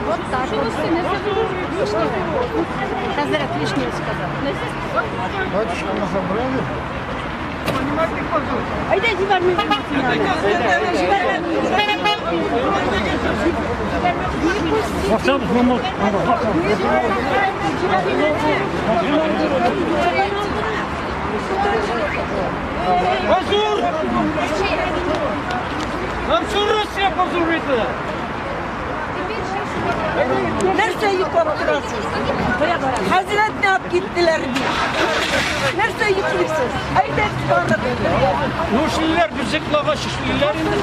Вот так вот. Хазрат лишнего сказал. Батюшка, мы забрали. Позор! Нам всю Россия позорит! Нәрсә йоклап торасыз? Хәзрәтне алып киттеләр бит. Нәрсә йоклыйсыз? Әйдә барыгыз. Ну, эшлиләр, без йоклагач эшлиләр инде.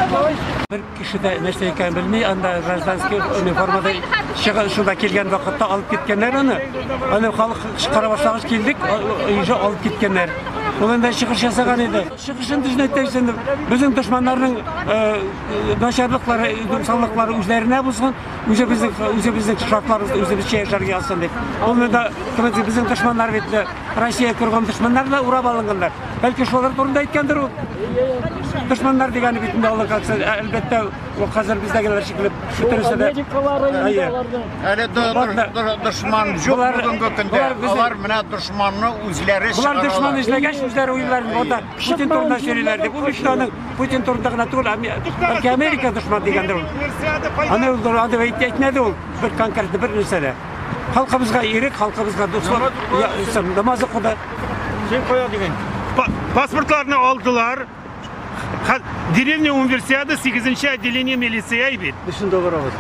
Бер кеше дә нәрсә икәнен белми, анда гражданский униформада чыгып шунда килгән вакытта алып киткәннәр аны. Аны халык кычкыра башлагач килдек, уже алып киткәннәр. Ул инде чыгыш ясаган иде. Чыгышын төзен әйтәсең инде. Безнең дошманнарның начарлыклары, усаллыклары үзләренә булсын, үзебезнең шартларыбызда үзебезчә яшәргә язсын дип. Ул монда безнең дошманнар бит Россия корган дошманнар да урап алынганнар. Бәлки шулар турында әйткәндер ул. Дошманнар дигәне бит инде алар әлбәттә ул хәзер бездәгеләр шикелле бөтенесе дә. Әле дошман юк бүгенге көндә. Алар менә дошманны үзләре чыгаралар. Булар дошман эзләгәч үзләре уйларын монда Путин турында сөйлиләр дип. Ул бит аның Путин турында гына түгел, бәлки Америка дошман дигәндер ул. Аны ул әйтмәде ул бер конкретно бер нәрсә дә. Халкыбызга ирек, халкыбызга дуслык, намаз укыды. Син кая дигән? Паспортларны алдылар. Деревня Универсиада 8-нче отделение милиция бит. Без шунда барабыз.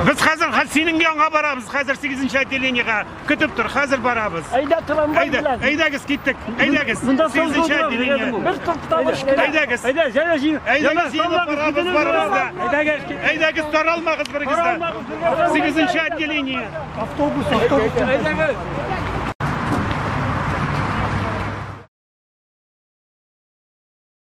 Без хәзер синең янга барабыз, хәзер 8-нче отделениега. Көтеп тор, хәзер барабыз. Әйдә трамвай белән. Әйдәгез, киттек. Әйдәгез. 8-нче отделение. Бер тукталыш. Әйдәгез. Әйдә, җәнә җыен. Әйдәгез, барабыз, барабыз да. Әйдәгез. Әйдәгез, таралмагыз берегез дә. 8-нче отделение. Автобус, автобус. Әйдәгез.